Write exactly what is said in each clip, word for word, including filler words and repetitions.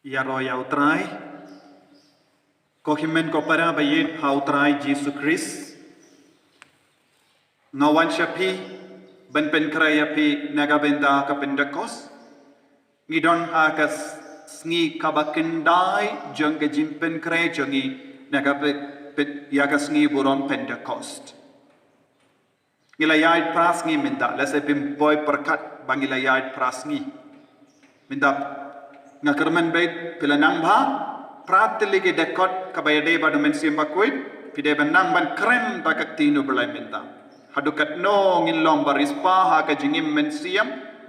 Ïaroh ïa U Trai. Ko hynmen ko para ba ïeit ha U Trai Jisu Khrist. Nga wan sha phi ban pynkhreh ïa phi na ka bynta ka Pentekost. Ngi don ha ka s-, sngi kaba khyndai jong ka jingpynkhreh jong ngi na ka pyn-, pyn-, ïa ka sngi burom Pentekost. Ngi la ïaid phra sngi mynta, lehse phim poi pyrkhat ba ngi la ïaid phra sngi. Mynta nga kyrmen beit phi la nang bha, phra tylli ki dkhot kaba ïadei bad U Mynsiem Bakhuid, phi dei ban nang ban kren da ka ktien U Blei mynta. Haduh katno ngin long ba riewspah ha ka jingim mynsiem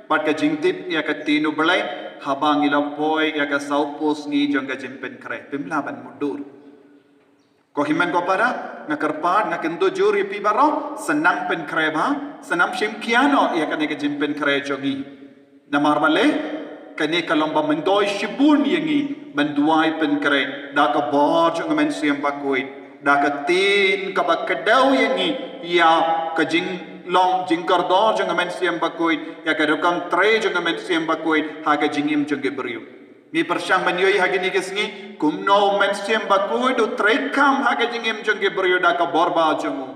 bad ka jingtip ïa ka ktien U Blei, haba ngi la poi ïa ka sawphew sngi jong ka jingpynkhreh, phim lah ban mutdur. Ko hynmen ko para, nga kyrpad, nga kyntu jur ïa phi baroh, sa nang pynkhreh bha, sa nang shim khia noh ïa kane ka jingpynkhreh jong ngi. Namar balei, kane ka long ba myntoi shibun ïa ngi ban duwai pynkhreh da ka bor jong U Mynsiem Bakhuid, da ka ktien kaba kdew ïa ngi ïa ka jinglong jingkordor jong U Mynsiem Bakhuid, ïa ka rukom trei jong U Mynsiem Bakhuid ha ka jingim jong ki briew. Ngi pyrshang ban ïohi ha kine ki sngi kumno U Mynsiem Bakhuid u treikam ha ka jingim jong ki briew da ka bor ba jong u.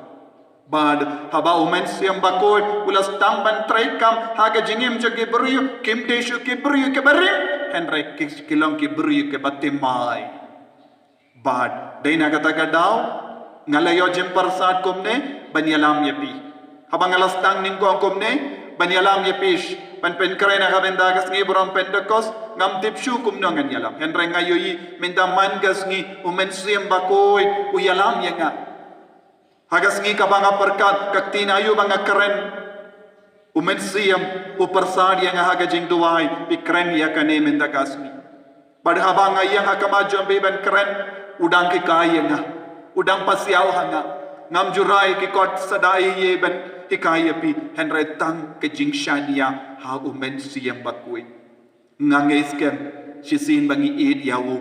Bad haba U Mynsiem Bakhuid u la sdang ban treikam ha ka jingim jong ki briew, kim dei shuh ki briew kiba rim, hynrei ki, ki long ki briew kiba thymmai. Bad dei na kata ka daw nga la ïoh jingpyrsad kumne ban ïalam ïa phi. Haba nga la sdang nyngkong kumne ban ïalam ïa phi, ban pynkhreh na ka bynta ka sngi burom Pentekost, ngam tip shuh kumno ngan ïalam. Hynrei nga ïohi mynta man ka sngi U Mynsiem Bakhuid u ïalam ïa nga. Ha ka sngi kaba nga pyrkhat, ka ktien aïu ba nga kren, U Mynsiem u pyrsad ïa nga ha ka jingduwai, phi kren ïa kane mynta ka sngi. Bad haba nga ïeng ha khmat jong phi ban kren, u dang hikai ïa nga, u dang pasiaw ha nga. Ngam ju rai ki kot sa dei ïa ban hikai ïa phi, hynrei tang ka jingshaniah ha U Mynsiem Bakhuid. Nga ngeit skhem, shisien ba ngi ïeit ïa u,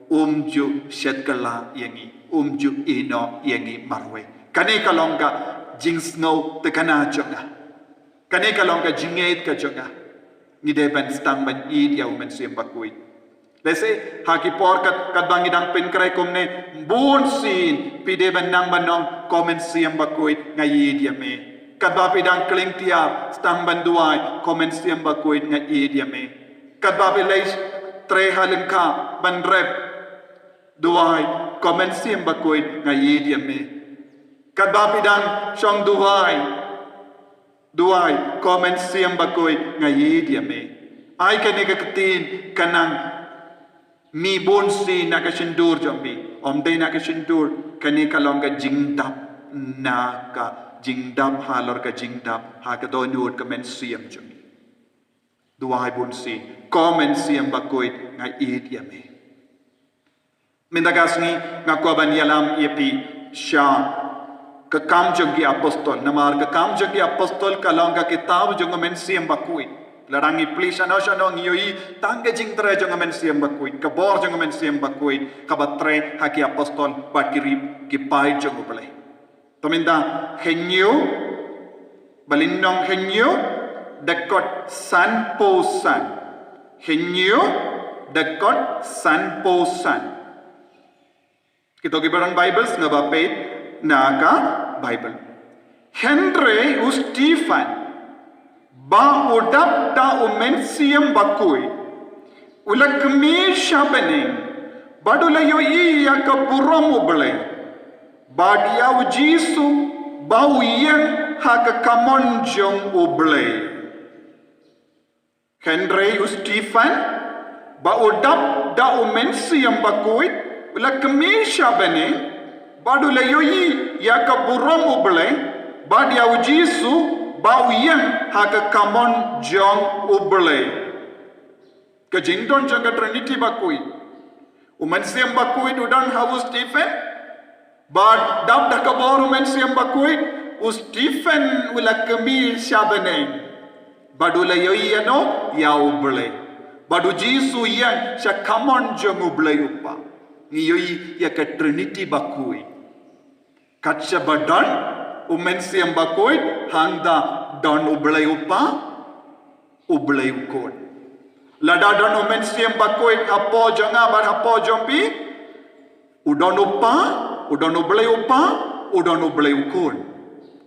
um ju shet kylla ïa ngi, um ju ïehnoh ïa ngi marwei. Kane ka long ka jingsngew thikna jong nga. Kane ka long ka jingngeit ka jong nga. Ngi dei ban sdang ban ïeit ïa U Mynsiem Bakhuid. Lehse ha ki por kat, katba ngi dang pynkhreh kumne, bunsien phi dei ban nang ban ong, Ko Mynsiem Bakhuid, nga ïeit ïa me. Katba phi dang kling tiar, sdang ban duwai, Ko Mynsiem Bakhuid, nga ïeit ïa me. Katba phi leit trei ha lyngkha ban rep, duwai, Ko Mynsiem Bakhuid, nga ïeit ïa me. Katba phi dang shong duwai, duwai, Ko Mynsiem Bakhuid, nga ïeit ïa me. Ai kane ka ktien ka nang mih bunsien na ka shyntur jong phi. Ym dei na ka shyntur, kane ka long ka jingdap, na ka jingdap halor ka jingdap ha ka dohnud ka mynsiem jong ngi. Duwai bunsien, Ko Mynsiem Bakhuid, nga ïeit ïa me. Mynta ka sngi nga kwah ban ïalam ïa phi sha Ka Kam jong ki Apostol. Namar Ka Kam jong ki Apostol ka long ka kitab jong U Mynsiem Bakhuid. Lada ngi plie shano shano ngi ïohi tang ka jingtrei jong U Mynsiem Bakhuid, ka bor jong U Mynsiem Bakhuid kaba trei ha ki apostol bad ki ri, ki paid jong U Blei. Te mynta, hynñiew, ba lynnong hynñiew, dkhot sanphew san. Hynñiew, dkhot sanphew san. Kito kiba don Baibl sngewbha peit na ka Baibl. Hynrei u Stephan, ba u dap da U Mynsiem Bakhuid, u la kmie sha bneng, bad u la ïohi ïa ka burom U Blei, bad ïa U Jisu ba u ïeng ha ka kamon jong U Blei. Hynrei u Stephan, ba u dap da U Mynsiem Bakhuid, u la kmie sha bneng, bad u la ïohi ïa ka burom U Blei, bad ïa U Jisu ba u ïeng ha ka kamon jong U Blei. Ka jingdon jong ka Trinity Bakhuid. U Mynsiem Bakhuid u don ha u Stephan, bad dap da ka bor U Mynsiem Bakhuid, u Stephan u la kmie sha bneng, bad u la ïohi ïano, ïa U Blei. Bad U Jisu u ïeng sha kamon jong U Blei U Kpa. Ngi ïohi ïa ka Trinity Bakhuid. Kat shaba don U Mynsiem Bakhuid, hangta don U Blei U Kpa, U Blei U Khun. Lada don u Mynsiem Bakhuid hapoh jong nga bad hapoh jong phi, u don u Kpa, u don u Blei u Kpa, u don u Blei u Khun.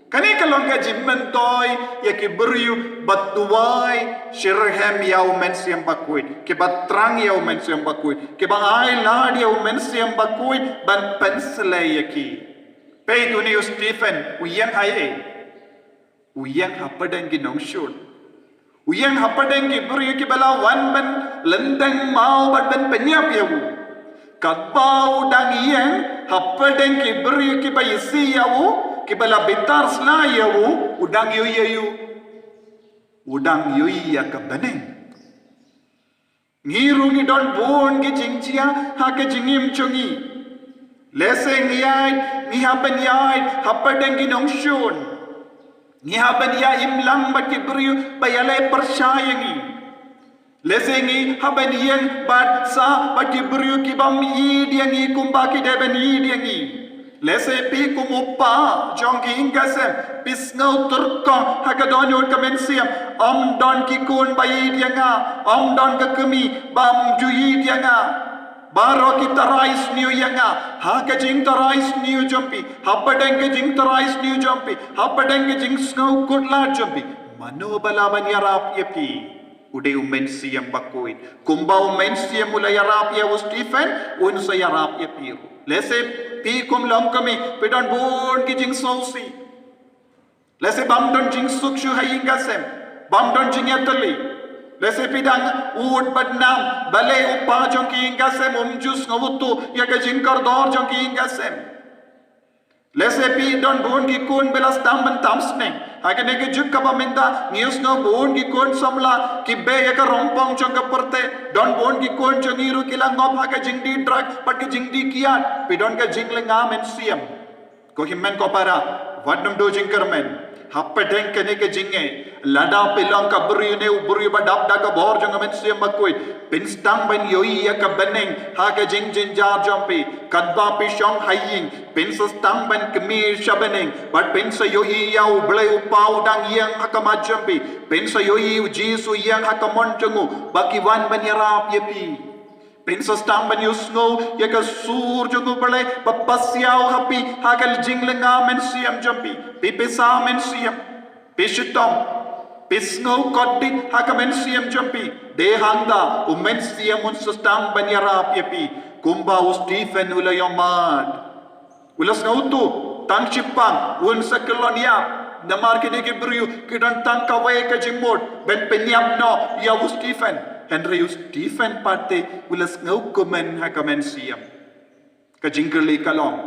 Kane ka long ka jingmyntoi ïa ki briew ba duwai shitrhem ïa u Mynsiem Bakhuid, kiba thrang ïa u Mynsiem Bakhuid, kiba ailad ïa u Mynsiem Bakhuid ban pynsleh ïa ki. Peit une u Stephen, u ïeng ha ei? U ïeng hapdeng ki nongshun. U ïeng hapdeng ki briew kiba la wan ban lyndang maw bad ban pynïap ïa u. Katba u dang ïeng hapdeng ki briew kiba isih ïa u, kiba la bitar sla ïa u, u dang ïohi ïa u. U dang ïohi ïa ka bneng. Ngi ruh ngi don bun ki jingjia ha ka jingim jong ngi. Lehse ngi ïaid, ngi hap ban ïaid hapdeng ki nongshun. Ngi hap ban ïaid imlang bad ki briew ba ïaleh pyrshah ïa ngi. Lehse ngi hap ban ïeng bad sah bad ki briew ki bym ïeit ïa ngi kumba ki dei ban ïeit ïa ngi. Lehse phi kum u kpa jong ki ïing ki sem, phi sngew tyrkhong ha ka dohnud ka mynsiem, ym don ki khun ba ïeit ïa nga, ym don ka kmie ba ym ju ïeit ïa nga. Baroh ki tharai sniew ïa nga, ha ka jingtharai sniew jong phi, hapdeng ka jingtharai sniew jong phi, hapdeng ka jingsngew khuslai jong phi, mano ba lah ban ïarap ïa phi? U dei u Mynsiem Bakhuid. Kumba u Mynsiem u la ïarap ïa u Stephen, un sa ïarap ïa phi ruh. Lehse phi kum longkmie, phi don bun ki jingsngewsih. Lehse bym don jingsuk shuh ha ïing ka sem, bym don jingïatylli. Lehse phi dang ud bad nam, balei u kpa jong ki ïing ka sem um ju sngewthuh ïa ka jingkordor jong ki ïing ka sem. Lehse phi don bun ki khun ba la sdang ban tam sneng. Ha kane ka juk kaba mynta ngi ïohsngew bun ki khun samla ki beh ïa ka rongpong jong ka pyrthei. Don bun ki khun jong ngi ruh ki la ngop ha ka jingdie drug bad ka jingdie kiad. Phi don ka jinglynga mynsiem. Ko hynmen ko para, wat nym duh jingkyrmen. Hapdeng kane ka jingeh, lada phi long ka briew ne u briew ba dap da ka bor jong ka Mynsiem Bakhuid, phin sdang ban ïohi ïa ka bneng ha ka jingjynjar jong phi. Katba phi shong ha ïing, phin sa sdang ban kmie sha bneng bad phin sa ïohi ïa u Blei u Kpa u dang ïeng ha khmat jong phi. Phin sa ïohi u Jisu ïeng ha ka mon jong u ba ki wan ban ïarap ïa phi. Phin sa sdang ban ïohsngew ïa ka sur jong u Blei ba pasiaw ha phi ha ka jinglynga mynsiem jong phi. Phi pisa mynsiem, phi shitom, phi sngew kordit ha ka mynsiem jong phi. Dei hangta u Mynsiem un sa sdang ban ïarap ïa phi. Kumba u Stephen u la ïohmad. U la sngewthuh, tang shiphang un sa kyllon ïap. Namar kine ki briew ki don tang kawei ka jingmut ban pynïap noh ïa u Stephen. Hynrei u Stephen pat te u la sngewkmen ha ka mynsiem. Ka jingkylli ka long,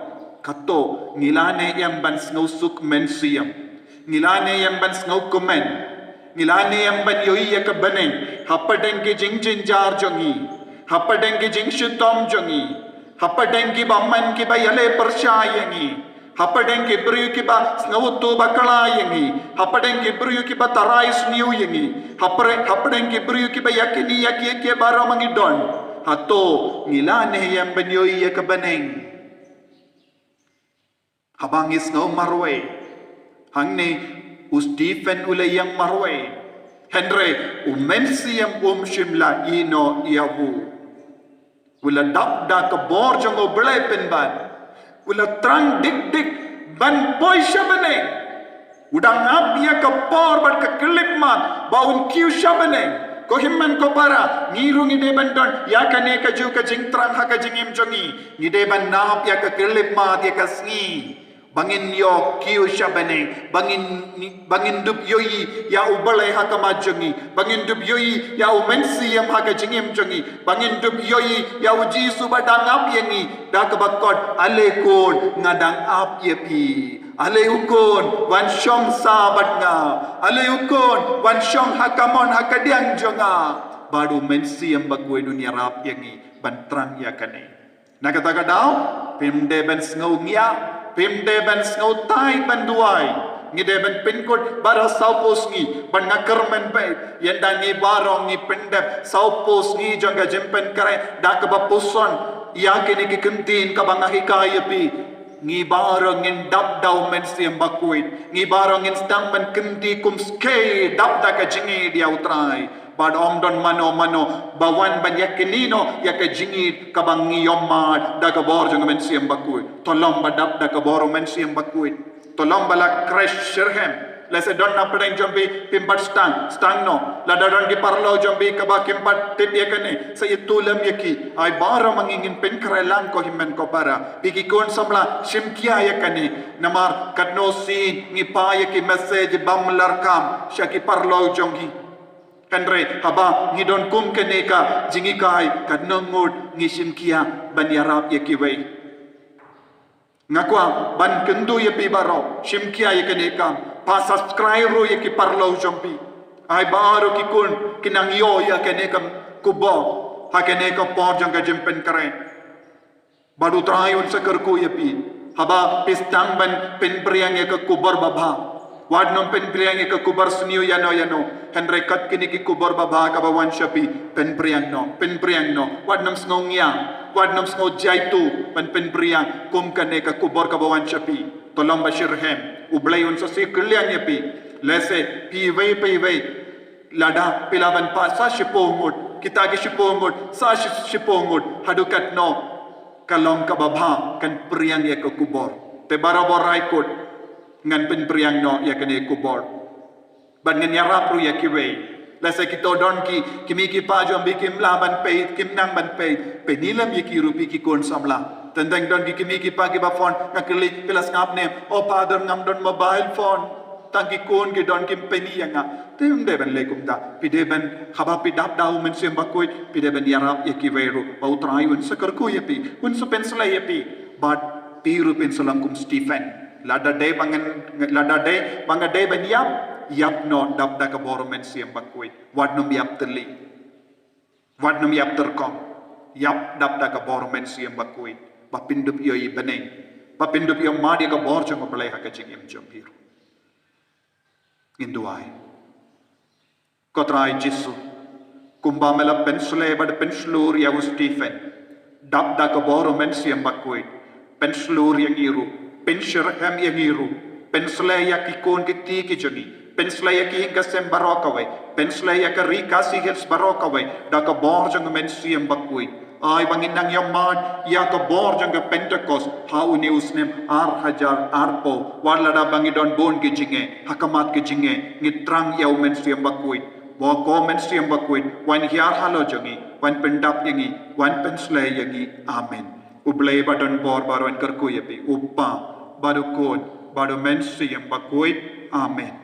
kato ngi la ne em ban sngewsuk mynsiem? Ngi la ne em ban sngewkmen? Ngi la ne em ban ïohi ïa ka bneng hapdeng ki jingjynjar jong ngi, hapdeng ki jingshitom jong ngi, hapdeng ki bymman kiba ïaleh pyrshah ïa ngi, hapdeng ki briew kiba sngewthuh bakla ïa ngi, hapdeng ki briew kiba tharai sniew ïa ngi, hapdeng, hapdeng ki briew kiba ïakynduh ïa kiei kiei baroh ba ngi don? Hato ngi la ne em ban ïohi ïa ka bneng? Haba ngi sngew marwei hangne, u Stephen u la ïeng marwei. Hynrei u Mynsiem um shym la ïehnoh ïa u. U la dap da ka bor jong u Blei pynban. U la thrang dik dik ban poi sha bneng. U dang ap ïa ka por bad ka khyllipmat ba un kiew sha bneng. Ko hynmen ko para, ngi ruh ngi dei ban don ïa kane kajuh ka jingthrang ha ka jingim jong ngi. Ngi dei ban ap ïa ka khyllipmat, ïa ka sngi ba ngin ïoh kiew sha bneng, ba ngin, ba ngin dup ïohi ïa u Blei ha khmat jong ngi, ba ngin dup ïohi ïa u Mynsiem ha ka jingim jong ngi, ba ngin dup ïohi ïa u Jisu ba dang ap ïa ngi da kaba khot, ale khun, nga dang ap ïa phi. Ale u khun, wan shong sah bad nga. Ale u khun, wan shong ha ka mon ha ka diang jong nga. Bad u Mynsiem Bakhuid un ïarap ïa ngi ban thrang ïa kane. Na kata ka daw, phim dei ban sngew ngiah, phim dei ban sngew thait ban duwai. Ngi dei ban pynkut baroh sawphew sngi, bad nga kyrmen beit, ynda ngi baroh ngi pyndep sawphew sngi jong ka jingpynkhreh da kaba puson ïa kine ki ktien kaba nga hikai ïa phi. Ngi baroh ngin dap da u Mynsiem Bakhuid. Ngi baroh ngin sdang ban kynti kumskei dap da ka jingïeit ïa u Trai. Bad ym don mano mano ba wan ban ïa kynnoh ïa ka jingïeit kaba ngi ïoh mad da ka bor jong u Mynsiem Bakhuid. To long ba dap da ka bor u Mynsiem Bakhuid. To long ba la khreh shitrhem. Lehse don na pdeng jong phi phim pat sdang, sdang noh. Lada don ki paralok jong phi kaba kim pat tip ïa kane, sa ïathuh lem ïa ki. Ai baroh ma ngi ngin pynkhreh lang ko hynmen ko para. Phi ki khun samla shim khia ïa kane. Namar katno sien ngi phah ïa ki message bymlarkam sha ki paralok jong ngi. Hynrei haba ngi don kum kane ka jinghikai, katno ngut ngi shim khia ban ïarap ïa kiwei. Nga kwah ban kyntu ïa phi baroh, shim khia ïa kane ka kam, pha subscribe ruh ïa ki paralok jong phi. Ai baroh ki khun kin nang ïoh ïa kane ka khubor ha kane ka por jong ka jingpynkhreh. Bad u Trai un sa kyrkhu ïa phi haba phi sdang ban pynphriang ïa ka khubor babha. Wat nym pynphriang ïa ka khubor sniew ïano ïano. Hynrei kat kine ki khubor babha kaba wan sha phi, pynphriang noh, pynphriang noh. Wat nym sngew ngiang, wat nym sngew jaitu ban pynphriang kum kane ka khubor kaba wan sha phi. To long ba shitrhem, U Blei un sa siew kylliang ïa phi. Lehse phi iwei pa iwei, lada phi lah ban phah sa shiphew ngut, kita ki shiphew ngut, sa shi- shiphew ngut, haduh katno ka long kaba bha kan phriang ïa ka khubor. Te barabor ai kut ngan pynphriang noh ïa kane ka khubor. Bad ngan ïarap ruh ïa kiwei. Lehse ki to don ki, ki mei ki pa jong phi kim lah ban peit, kim nang ban peit. Pyni lem ïa ki ruh phi ki khun samla. Teng teng don ki, ki mei ki pa kiba phone, nga kylli, phi la sngap ne em? O Father, ngam don mobile phone. Tang ki khun ki don kim pyni ïa nga. Te ym dei ban leh kumta. Phi dei ban, haba phi dap da u Mynsiem Bakhuid, phi dei ban ïarap ïa kiwei ruh. Ba u Trai un sa kyrkhu ïa phi, un sa pynsleh ïa phi. Bad phi ruh phin sa long kum Stephen. Lada dei ba ngan, lada dei ba nga dei ban ïap, ïap noh dap da ka bor u Mynsiem Bakhuid. Wat nym ïap thylli. Wat nym ïap tyrkhong. Ïap dap da ka bor u Mynsiem Bakhuid. Ba phin dup ïoh i bneng. Ba phin dup ïoh mad ïa ka bor jong u Blei ha ka jingim jong phi ruh. Ngin duwai. Ko Trai Jisu, kumba me la pynsleh bad pynshlur ïa u Stephen, dap da ka bor u Mynsiem Bakhuid, pynshlur ïa ngi ruh, pynshitrhem ïa ngi ruh, pynsleh ïa ki khun ki kti ki jong ngi, pynsleh ïa ki ïing ki sem baroh kawei, pynsleh ïa ka Ri Khasi Hills baroh kawei da ka bor jong u Mynsiem Bakhuid. Ai ba ngin nang ïoh mad ïa ka bor jong ka Pentekost ha une u snem ar hajar arphew. Wat lada ba ngi don bun ki jingeh, ha khmat ki jingeh ngi thrang ïa u Mynsiem Bakhuid. Ba ko Mynsiem Bakhuid wan hiar halor jong ngi, wan pyndap ïa ngi, wan pynsleh ïa ngi. Amen. U Blei ba don bor baroh un kyrkhu ïa phi, u Kpa, bad u Khun, bad u Mynsiem Bakhuid. Amen.